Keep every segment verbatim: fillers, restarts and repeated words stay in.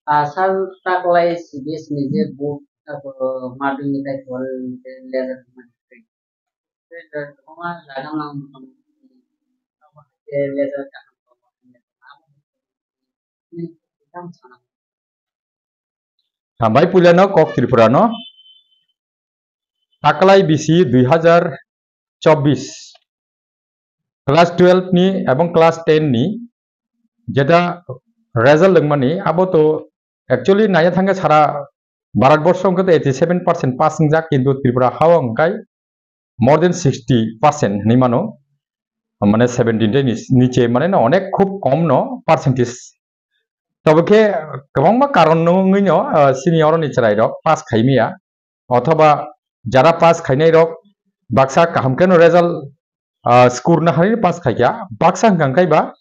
Asal taklai C B S ni je board, tapo madhyamik tei hol je letter mani. Tei kwbangma jaga mang je letter kaham tongo. Hambai puilano kok Tripura no. Taklai bisi dui hazar chobbish class twelve ni ebong class ten ni jeta result wngmani abo to actually naina thangkhe sara Bharat borsho wngkhe to eighty seven percent pass wngjak, kintu Tripura hao wngkhe more than sixty percent hinwi mano, mane seventy ni niche, mane no onek khub kom no percentage. Tobo khe kwbangma karon no wngwi no, ah, sini oro ni chwrai rok pass khai maya, othoba jara pass khainai rok baksa kaham khe no result, ah, score na hari pass khai kha, baksa hwnkha khe ba,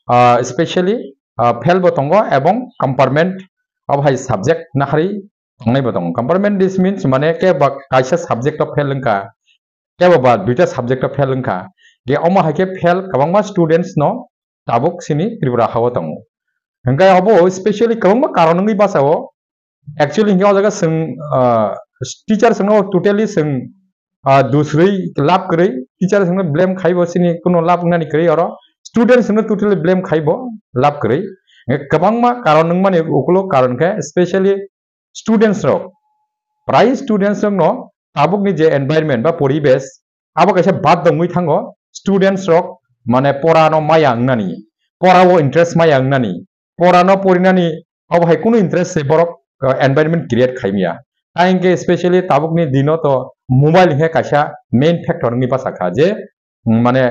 ah, specially, ah, fail bo tongo ebong compartment abo hai subject na hari tongnai bo tongo. Compartment, this means mane khe ba kaisa subject o fail wngkha, kebo ba duita subject o fail wngkha, je omo hai khe fail kwbangma students no tabuk sini Tripura hao tongo. Hwnkhe obo specially kwbangma karon wngwi bachao. Actually hwnkhe o jaga chwng, ah, teacher chwngno totally chwng, ah, dusrwi lab kwrwi, teacher chwngno blame khaibo sini kuno lab wngnani kwrwi oro, students chwngno totally blame khaibo lab kwrwi. Hwnkhe kwbangma karon wngmani ukulo karon khe specially students rok, prai students rok no tabuk ni je environment ba poribesh abo kaisa bad dongwi thango, students rok mane pora no maya wngnani, pora o interest maya wngnani, pora no porinani abo hai kunu interest se borok, uh, environment create khaimya. Tei hwnkhe specially tabuk ni dino to mobile hwnkhe kaisa main factor wngwi bachakha je, mm, mane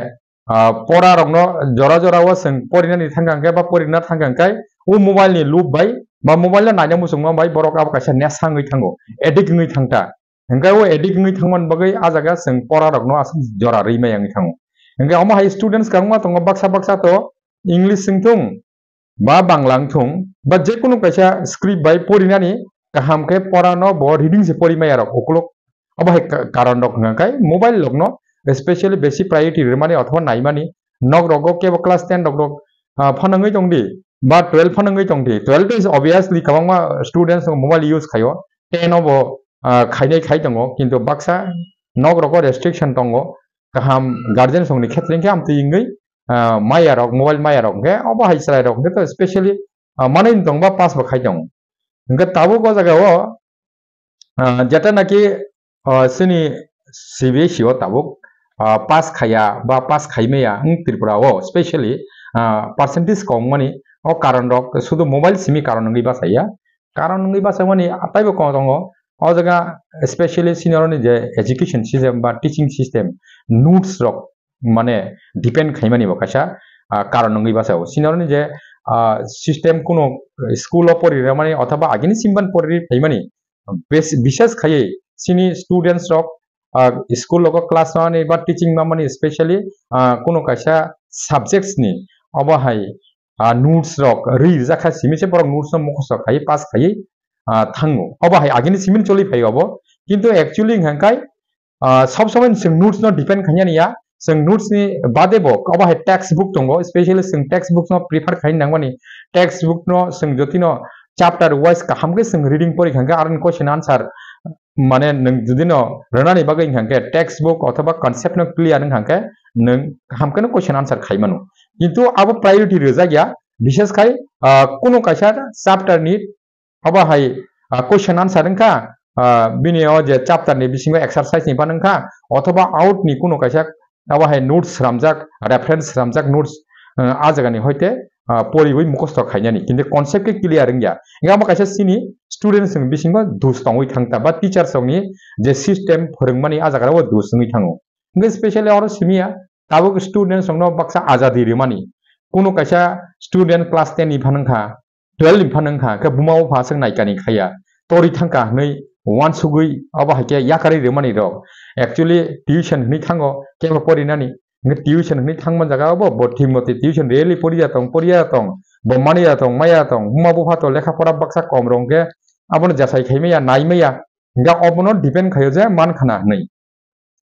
ah, pora rokno jora jora o chwng porinani thangkha hwnkhe ba porina thangkha hwnkhe o mobile ni loop bai ba mobile no naina muchungma bai borok abo kaisa nesa wngwi thango, addict wngwi thangta. Hwnkhe o addict wngwi thangmani bagwi a jaga chwng pora rokno aswk jora rwi maya wngwi thango. Hwnkhe omo hai students kwbangma tongo, baksa baksa to English wngthung, ba Bangla wngthung, ba jekunu kaisa script bai porinani kaham khe porano bo reading se pori maya rok ukuluk. Abo hai ka-, karon rok hwnkha khe mobile rokno specially besi priority rwmani othoba naimani. Nok rogo kebo class ten rok rok, ah, phano wngwi tongdi ba twelve phano wngwi tongdi. Twelve is obviously kwbangma students rok mobile use khaio, ten o bo, ah, khainai khai tongo, kintu baksa nok rogo restriction tongo. Kaham guardian songni khetre hwnkhe amtwi wngwi, ah, maya rok, mobile maya rok hwnkhe obo hai chwrai rok hwnkhe to specially, ah, manwi tongba pass bo khai tongo. Hwnkhe tabuk o jaga o, ah, jeta naki, ah, chini C B S E o tabuk, ah, pass khaya ba pass khai maya wng Tripura o specially, ah, percentage kom mani o karon rok sudu mobile simi karon wngwi bachaya. Karon wngwi bachakmani taibo kok tongo. O jaga specially senior ni je education system ba teaching system, notes rok mane depend khaimani bo kaisa, ah, karon wngwi bachao. Senior ni je, ah, system kuno school o pori rwmani othoba agini simban pori phaimani bes-, bises khaiwi sini students rok, ah, school logo class mamani ba teaching mamani specially, ah, kuno kaisa subjects ni obo hai, ah, notes rok ri rijak kha simi se borok notes no mukhosto khaiwi pass khaiwi, ah, thango. Obo hai agini simi choli phai obo. Kintu actually hwnkha khe, ah, sob somoi chwng notes no depend khainani ya. Chwng notes ni bade bo obo hai text book tongo, specially chwng text book no prefer khai nangmani. Text book no chwng jotino chapter wise kaham khe chwng reading pori kha khe aro question answer mane nwng jodi no rwnani bagwi hwnkha khe text book othoba concept no clear wngkha khe nwng kaham kheno question answer khai mano. Kintu abo priority rwjak ya, bishes khai, ah, kuno kaisa chapter ni abo hai, ah, question answer wngkha, ah, bini o je chapter ni bisingo exercise ni phano wngkha, othoba out ni kuno kaisa abo hai notes sramjak, reference sramjak notes, ah, a jaga ni hoite, ah, poriwi mukhosto khainani, kintu concept khe clear wngya. Hingke abo kaisa chini students ni bisingo dus tongwi thangta ba teachers rok ni je system phwrwngmani a jaga o dus wngwi thango. Hingke specially oro simi ya, tabuk students rok no baksa ajadi rimani. Kuno kaisa student class ten ni phano wngkha, twelve ni phano wngkha, khe buma bupha aswk naikani khaiya. Tori thangkha hwnwi uansugwi abo hai khe yakarwi rwmani rok. Actually tuition hwnwi thango kebo porinani. Hwnkhe tuition hwnwi thangma jaga o bo, bo thik motwi tuition really poriya tong, poriya tong, bo maniya tong, maya tong, buma bupha to lekha pora baksa kom rok hwnkhe abono jasai khai maya, nai maya. Hwnkhe obono depend khaio je man khana hwnwi.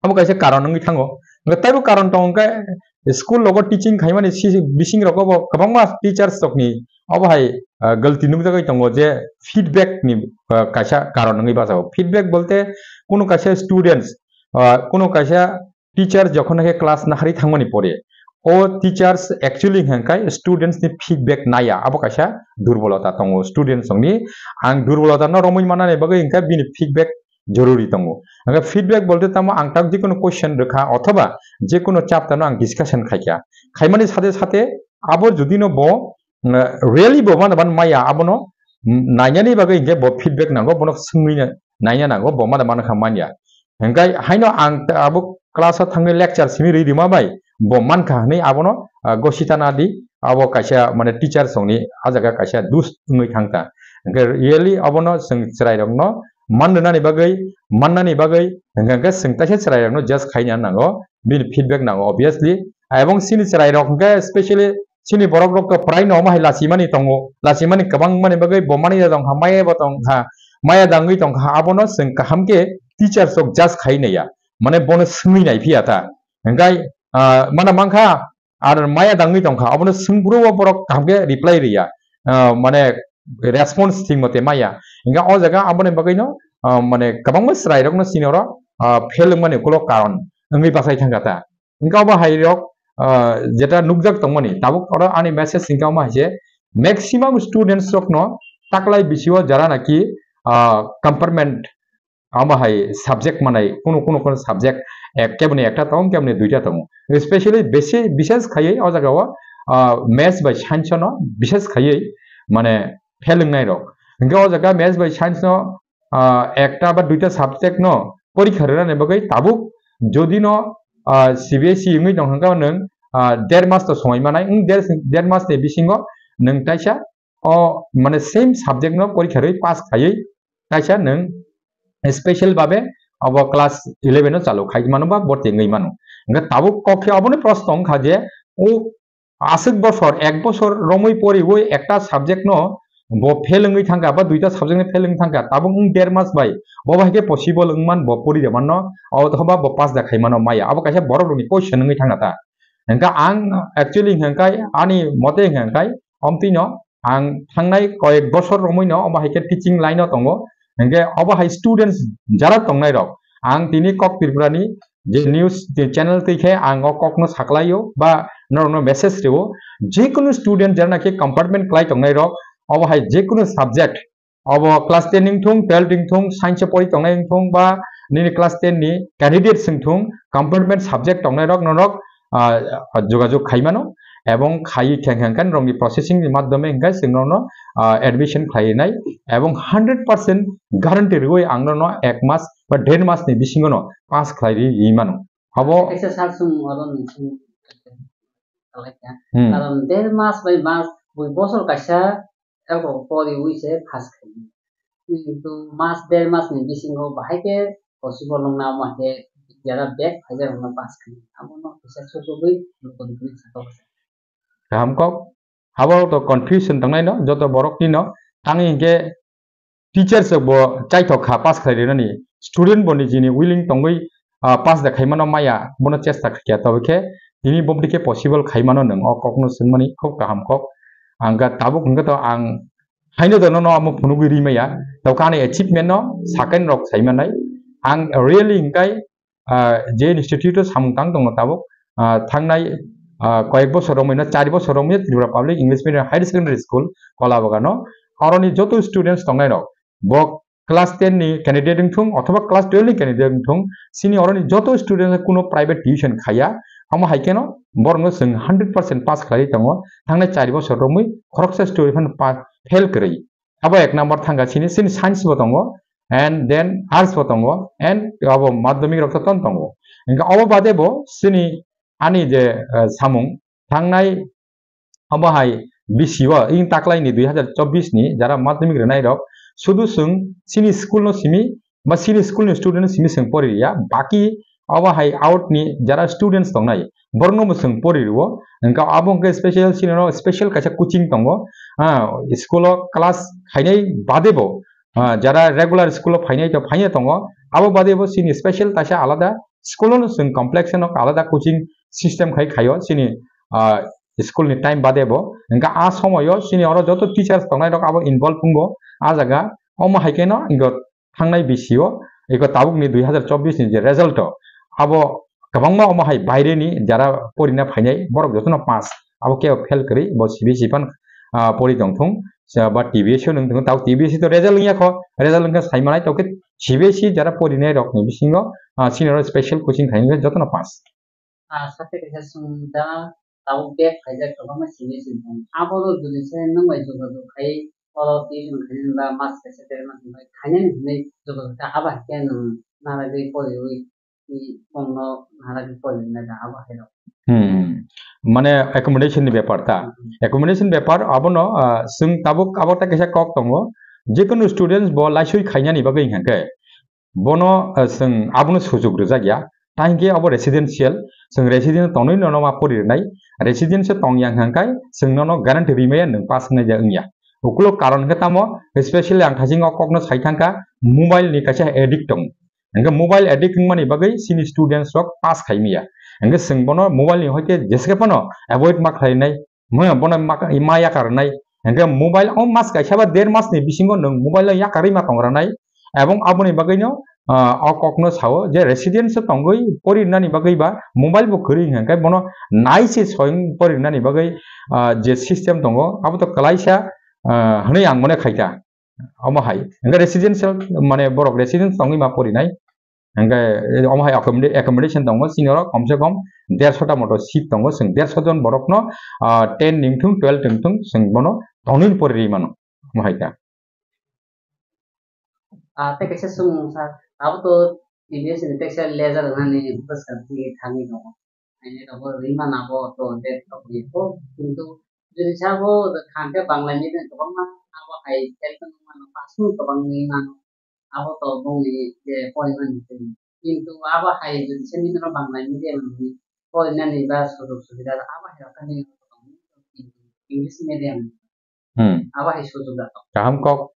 Abo kaisa karon wngwi thango. Hwnkhe taibo karon tongo hwnkhe school rogo teaching khaimani si-, bising rogo bo kwbangma teachers rokni obo hai, ah, galti nukjagwi tongo je feedback ni, ah, kaisa karon wngwi bachago. Feedback bolte kuno kaisa students, ah, kuno kaisa teacher jokhon khe class naharwi thangmani pore, o teachers actually hwnkhai students ni feedback naya, abo kaisa durbolota tongo students ni. Ang durbolota no romwi manani bagwi hwnkhai bini feedback joruri tongo. Hwnkhai feedback bolte tamo ang tak jekunu question rwkha othoba jekunu chapter no ang discussion khaikha. Khaimani sate sate abo jodi no bo, mm, really bo mano ban maya abono, mm, nainani bagwi hwnkhe bo feedback nango, bono swngwi na-, naina nango, bo mano mano kha manya. Hwnkhe haino ang ta-, abo class o thangwi lecture simi rwi rima bai bo mankha hwnwi abono, ah, gosita nadi, abo kaisa mane teacher songni ah jaga kaisa dus wngwi thangkha. Hwnkhe really abono chwng chwrairokno man rwnani bagwi, mannani bagwi hwnkhe hwnkhe chwng kaisa chwrairokno judge khaina nango, bini feedback nango obviously. Ebong chini chwrairok hwnkhe specially chini borok rok to prai no omo hai lachimani tongo, lachimani kwbang mani bagwi bo mani da tongkha, maya bo tongkha, maya dangwi tongkha, abono chwng kaham khe teachers rok judge khai naiya, mane bono swngwi nai phiya ta. Hwnkhe, ah, mana mankha, ar maya dangwi tongkha, abono swngphuru o borok kaham khe reply riya, ah, mane response thik mote maya. Hwnkhe o jaga aboni bagwino, ah, mane kwbangma chwrairokno chini oro, ah, fail wngmani ukulok karon wngwi bachai thangkha ta. Hwnkhe obo hai rok, ah, jeta nukjak tongmani, tabuk oro ani message hwnkhe omo hai se, maximum students rokno taklai bisio jara naki, ah, compartment omo hai subject manai, kunu kunu kunu subject ek, keboni ekta tongo, keboni duita tongo. Specially besi-, bises khaiwi o jaga o, ah, maths bai science no bises khaiwi mane fail wngnai rok. Hwnkhe o jaga maths bai science no, ah, ekta ba duita subject no porikha rwnani bagwi tabuk jodi no, ah, C B S E wngwi tong hwnkhe nwng, ah, der mas to somoi manai, wng der, der mas ni bisingo nwng taisa o mane same subject no porikha rwi pass khaiwi kaisa nwng special babe abo class eleven o chalo khai mano ba borti wngwi mano. Hwnkhe tabuk kok khe obono prosto wngkha je o aswk bosor, ek bosor romwi poriwi ekta subject no bo fail wngwi thangkha ba duita subject no fail wngwi thangkha, tabuk wng der mas bai bo bai khe possible wngman bo pori de manno, othoba bo pass da khai mano maya, abo kaisa borok rokni question wngwi thangkha ta. Hwnkhe ang actually hwnkhe ani mote hwnkhe omtwi no ang thangnai koyek bosor romwi no omo hai khe teaching line o tongo. Hwnkhe obo hai students jara tongnai rok, ang tini Kok Tripura ni je news je channel twi khe ang o kok no saklaio ba norok no message rio, jekunu student jara naki compartment klai tongnai rok, obo hai jekunu subject, obo class ten wngthung, twelve wngthung, science o pori tongnai wngthung ba nini class ten ni candidate wngthung, compartment subject tongnai rok norok, ah, jogajog khai mano, ebong khai khe hwnkhe norokni processing ni madhyome hwnkhe chwng norokno, ah, admission khlai nai, ebong hundred percent guarantee rwui ang norokno ek mas ba der mas ni bisingo no pass khlai ri mano. Abo kaisa sal sung oro ni sung. Hmm. Karon der mas bai mas bui bosor kaisa eko poriwi se pass khai. Kintu mas der mas ni bisingo bahai khe possible wngna omo hai khe jara bek phaijak wngna pass khai. Abono kisa sosogwi lukuni hwnwi sakha. Kaham kok. Abo to confusion tongnai no, joto borok ni no. Tangwi hinkhe teachers rok bo chaithok kha pass khlai rinani, student bo nijini willing tongwi, ah, pass da khaimano maya, bono chesta khaikha, tobokhe tini bobdi khe possible khaimano nwng o kokno swngmani khub kaham kok. Ang kha tabuk hwnkhe to ang haino dono no amo phunugwi ri maya, tokha ani achievement no second rok saimanai. Ang really hwnkhe, ah, je institute o samung tang tongo tabuk, ah, thangnai, ah, koyek bosor romwi no, chari bosor romwi Tripura Public English Medium Higher Secondary School Kolabagano, oroni joto students tongnai rok, bo class ten ni candidate wngthung othoba class twelve ni candidate wngthung, chini oroni joto student kuno private tuition khaya, amo hai kheno borokno chwng hundred percent pass khlaiwi tongo, thangnai chari bosor romwi khoroksa student phano pa-, fail kwrwi. Abo ek number thangkha chini, chini science bo tongo, and then arts bo tongo, and abo madhyamik rok to ton tongo. Hwnkhe obo bade bo chini ani je, eh, samung thangnai obo hai bisio, ing taklaini dui hazar chobbish ni jara madhyamik rwnai rok, sudu chwng chini school no simi, ba chini school ni student no simi chwng pori ya, baki obo hai out ni jara students tongnai, borokno bo chwng pori rwo. Hwnkhe abo hwnkhe special chini no special kaisa coaching tongo, ah, school o class khainai bade bo, ah, jara regular school o phainai to phainai tongo, abo bade bo chini special kaisa alada school o no chwng complex no alada coaching system khai khaio chini, ah, school ni time bade bo, hingke a somoyo chini oro joto teachers tongnai rok abo involve wngo a jaga, omo hai khe no hingke thangnai bisio eko tabuk ni dui hazar chobbish ni je result o abo kwbangma omo hai baire ni jara porina phainai borok jotono pass, abo kebo fail kwrwi bo C B S E phan, ah, pori tong thung, sa ba T B S o nung thung, tau T B S e to result wngya kho, result wngkha sai manai, tau khe C B S E jara porinai rok ni bisingo, ah, senior special coaching khainai jotono pass. Ah, sate kaisa sung da tabuk bag khaijak kwbangma simi sing tong. Abono jodi se nwng bai jogajog khai oro tuition khainani ba mas kaisa tere mas bai khainani hinwi jogajog kha, abo hai khe nwng naragwi poriwi i bongno naragwi poriwi nai da abo hai rok. Hmm. Mane accommodation ni bepar ta. Hmm. Accommodation bepar abono, ah, sung tabuk abo ta kaisa kok tongo. Jekunu students bo laisui khainani bagwi hingkha khe bono, eh, chwng abono sujuk rwjak ya. Tangkhe abo residential, chwng residence tonwi nono ma pori rwnai. Residence tong yang hangkai chwng nono guarantee rimaya nwng pass wngnai ya wngya. Ukulo karon khe tamo, especially ang thasing o kokno sai thangkha, mobile ni kaisa addict tong. Hingke mobile addict wngmani bagwi chini students rok pass khai maya. Hingke chwng bono mobile ni hoite jesike phano avoid ma khlainai. Mui bono ma, ma yakarnai. Hingke mobile o mas kaisa ba der mas ni bisingo nwng mobile o yakarwi ma tongranai. Ebong aboni bagwino, ah, o kokno sao je residence o tongwi porinani bagwi ba mobile bo kwrwi hingke bono nai se soyung porinani bagwi, ah, je system tongo abo to kwlaisa, ah, hwnwi ang mone khaita. Omo hai. Hingke residential mane borok residence tongwi ma porinai. Hingke, eh, omo hai accommodation tongo, sini oro komse kom derso ta moto seat tongo, chwng derso jon borokno, ah, ten ni wngthung, twelve ni wngthung, chwng bono tonwi pori rwi mano, omo hai ta. Ah, tei kaisa swngmung sa, abo to T B S ni kaisa leisure wngnani bwskango thangwi tongo. Aini rogo rima nabo to date rok ni ko, kintu jodi sabo khan khe Bangla medium kwbangma abo hai help mano, pass kwbangni mano, abo to bongni je poimani twi. Kintu abo hai jodi se nini no Bangla medium ni poinani ba sujog subida abo hai rok ni English medium. Hmm. Abo hai sujog da. Kaham kok.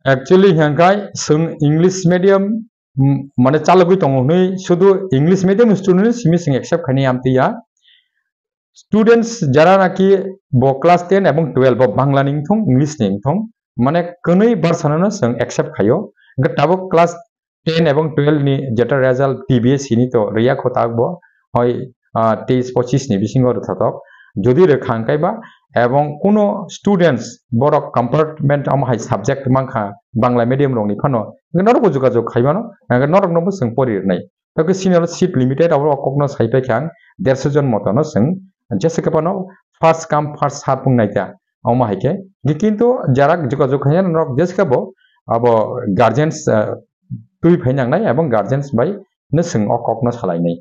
Actually, hingkai chwng English medium, mm, mane chalogwi tongo hwnwi sudu English medium student simi chwng accept khaini amtwi ya. Students jara naki bo class ten ebong twelve bo Bangla ni wngthong, English ni wngthong, mane kwnwi barsa no chwng accept khaio. Hingke tabuk class ten ebong twelve ni jeta result T B S E ni to riya kho tabuk bo hoi, ah, teis pochis ni bisingo rwthatok. Jodi rwkha hingkai ba ebong kuno students borok compartment omo hai subject mankha Bangla medium rok ni phano, hingke norok bo jogajog khai mano, hingke norok no bo chwng pori rwnai. Tei khe senior seat limited abo o kokno sai paikha ang derso jon moto no chwng jesa khe phano first come first serve wng nai ta omo hai khe. Kintu jara jogajog khai norok jesa khe bo abo guardians, ah, twi phai nangnai ebong guardians bai no chwng o kokno salainai.